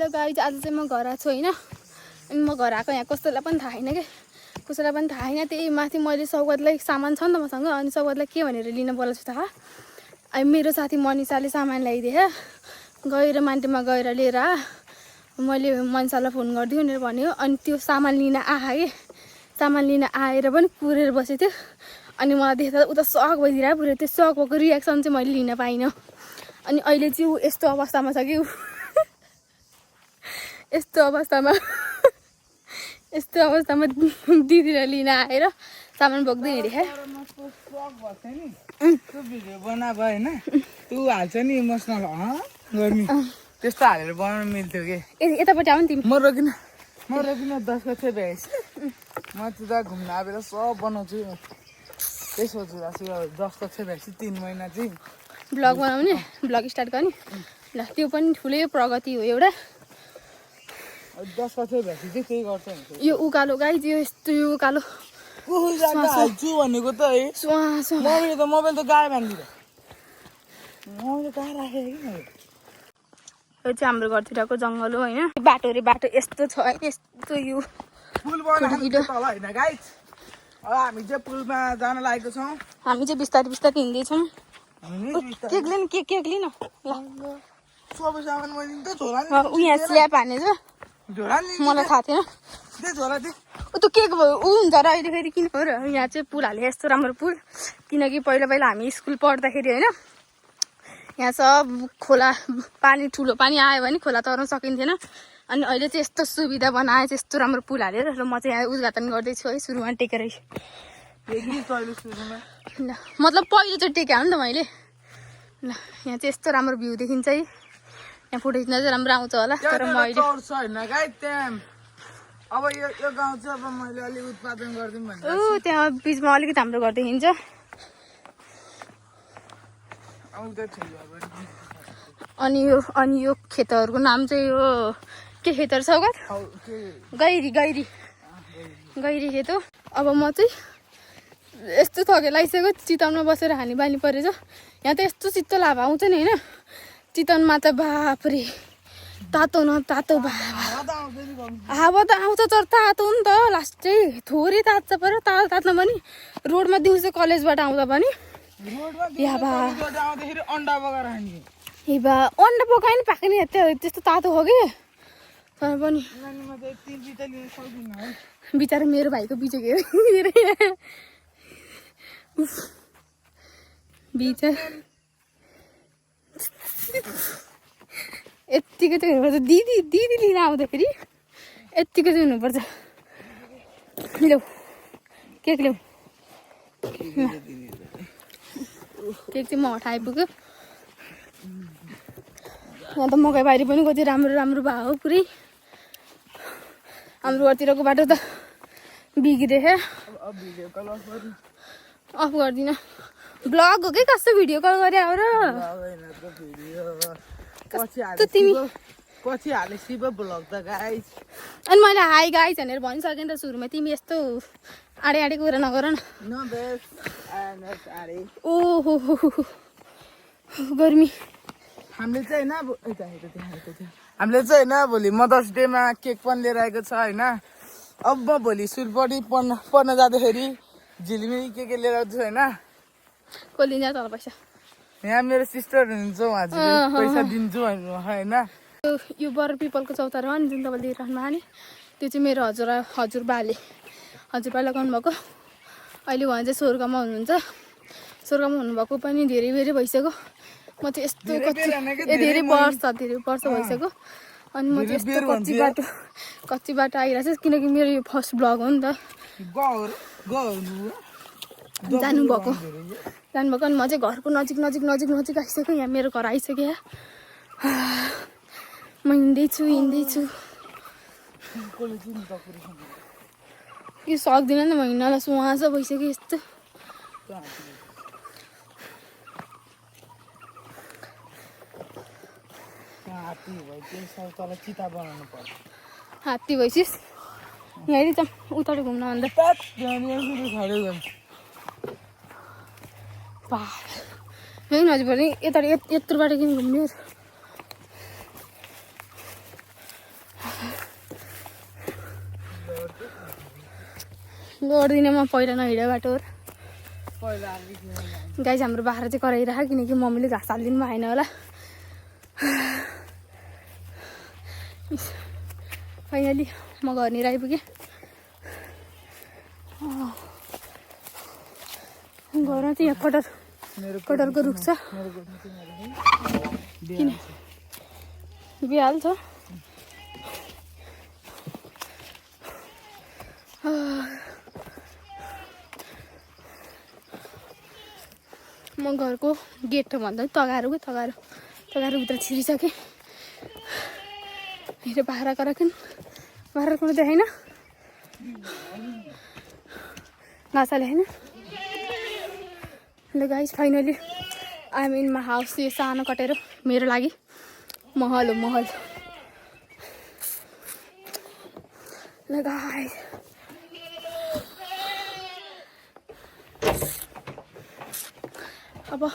Hello guys, आज चाहिँ म घर आएको छु होइन। अनि म घर आएको यहाँ कसैलाई पनि थाहा छैन कि त्यही माथि मैले सौगातलाई सामान छ नि त मसँग, अनि सौगातलाई के भनेर लिन बोलाएको छु थाहा। अनि मेरो साथी मनिषाले सामान ल्याइदिए, गएर मान्टेमा गएर लिएर मैले मनिषालाई फोन गरिदियो भनेर भन्यो। अनि त्यो सामान लिन आएँ, सामान लिन आएर पनि कुरेर बसेको थियो। अनि मलाई देख्दा उता सक भइदिरहेको पुऱ्यो, त्यो सक भएको रियाक्सन चाहिँ मैले लिन पाइनँ। अनि अहिले चाहिँ ऊ यस्तो अवस्थामा छ कि यस्तो अवस्थामा दिदीलाई लिन आएर सामान बोक्दै हिँडेँ। भिडियो बनाएको होइन तँ हाल्छ नि इमोसनल गर्मी त्यस्तो हालेर बनाउनु मिल्थ्यो कि। यतापट्टि आऊ नि तिमी। म रोकिन 10 गते भ्याएछ म त घुम्न आएर सब बनाउँछु। त्यही सोचिरहेको छु 10 गते भ्याएपछि 3 महिना चाहिँ ब्लग बनाउने, ब्लग स्टार्ट गर्ने। ल त्यो पनि ठुलै प्रगति हो एउटा। 10 गते भ्याएपछि चाहिँ त्यही गर्छ नि। यो उकालो गाइज, यो यस्तो यो उकालो हाल्छु भनेको त है। मैले त मोबाइल त गायो भनिदिएर मैले कहाँ राखेँ कि मैले। यो चाहिँ हाम्रो घरतिरको जङ्गल हो होइन। बाटो रे बाटो यस्तो छ होइन, यस्तो यो पुल बनाएको तल होइन गाइज। अब हामी चाहिँ पुलमा जान लागेको छौँ। हामी चाहिँ बिस्तारै बिस्तारै हिँड्दैछौँ। केक लिनु, केक लिनु। ल सबै सामान मैले त झोला ऊ यहाँ स्ल्याप हानेछ, झोला मलाई थाहा थिएन। झोला दे त्यो केक भयो ऊ हुन्छ र अहिले फेरि किन हो र। यहाँ चाहिँ पुल हाले, यस्तो राम्रो पुल। किनकि पहिला हामी स्कुल पढ्दाखेरि होइन यहाँ सब खोला पानी, ठुलो पानी आयो भने खोला तर्न सकिन्थेन। अनि अहिले चाहिँ यस्तो सुविधा बनाए, यस्तो राम्रो पुल हालेर। र म चाहिँ यहाँ उद्घाटन गर्दैछु है, सुरुमा टेकेरै। ल मतलब पहिलोचोटि टेके हो नि त मैले। ल यहाँ चाहिँ यस्तो राम्रो भ्यू देखिन्छ है। यहाँ फोटो खिच्न चाहिँ राम्रो आउँछ होला। तर म अहिले अब यो गाउँ चाहिँ अब मैले अलिक उत्पादन गरिदिउँ भनेर त्यहाँ बिचमा अलिकति हाम्रो घर देखिन्छ। अनि यो खेतहरूको नाम चाहिँ यो के खेतहरू छ सौगात? गैरी खेत हो। अब म चाहिँ यस्तो थके लागिसक्यो, चितवनमा बसेर खाने बानी परेछ। यहाँ त यस्तो शीतल हावा आउँछ नि होइन। चितवनमा त बाफरे तातो न तातो हावा त आउँछ, तर तातो हो नि त। लास्टै थोरै तात्छ पर तात्न पनि रोडमा दिउँसो कलेजबाट आउँदा पनि अन्डा पकायो नि पाक्ने त्यस्तो तातो हो कि। तर पनि बिचरा मेरो भाइको पछि यत्तिको चाहिँ हुनुपर्छ। दिदी लिन आउँदाखेरि यत्तिको चाहिँ हुनुपर्छ। ल्याउ केक ल्याउ। केक चाहिँ म हट आइपुग्यो। यहाँ त मकै बारी पनि कति राम्रो भयो पुरै। हाम्रो घरतिरको बाटो त बिग्रेछ। अफ गर्दिनँ, ब्लग हो कि कस्तो भिडियो कल गरे हो र। पछि हालेपछि ब्लग त गाइज। अनि मैले हाई गाइज भनेर भनिसकेँ नि त सुरुमा। तिमी यस्तो आडे कुरा नगर न। ओहो गर्मी। हामीले चाहिँ होइन भोलि मदर्स डेमा केक पनि लिएर आएको छ होइन। अब म भोलि सुलपट्टि पढ्न जाँदाखेरि झिलिमिली के लिएर आउँछु होइन। को लिन्छ तल पैसा? यहाँ मेरो सिस्टर हुनुहुन्छ, उहाँ चाहिँ पैसा दिन्छु होइन। यो बर पिपलको चौतारा हो नि जुन तपाईँले देखिरहनु भएको नि, त्यो चाहिँ मेरो हजुरबाले लगाउनु भएको। अहिले उहाँ चाहिँ स्वर्गमा हुनुहुन्छ। स्वर्गमा हुनुभएको पनि धेरै भइसक्यो। म चाहिँ यस्तो धेरै वर्ष भइसक्यो। अनि म चाहिँ यस्तो कच्ची बाटो आइरहेको छु, किनकि मेरो यो फर्स्ट ब्लग हो नि त। जानुभएको अनि म चाहिँ घरको नजिक आइसक्यो। यहाँ मेरो घर आइसक्यो। म हिँड्दैछु कि सक्दिनँ नि म हिँड्नलाई। सुहासो भइसक्यो यस्तो। हात्ती भइसिस यहीँ जाउँ उताबाट घुम्न भन्दा। यहीँ नजिक भने यता यत्रोबाट किन घुम्ने। गर्दिनँ म पहिला नहिँडे बाटो पहिला आएको गाइस हाम्रो बाख्रा चाहिँ कराइरहेको किनकि मम्मीले घाँस हालिदिनु भएन होला फाइनली म घरनिर आइपुगेँ घरमा चाहिँ यहाँ कटहरको रुख छ किन बिहाल्छ म घरको गेट भन्दा तगारोभित्र छिरिसकेँ मेरो बाख्रा कुरो देखाइन घाँसले होइन ल guys finally I am in my house यो सानो कटेर मेरो लागि महल हो महल ल गाइस अब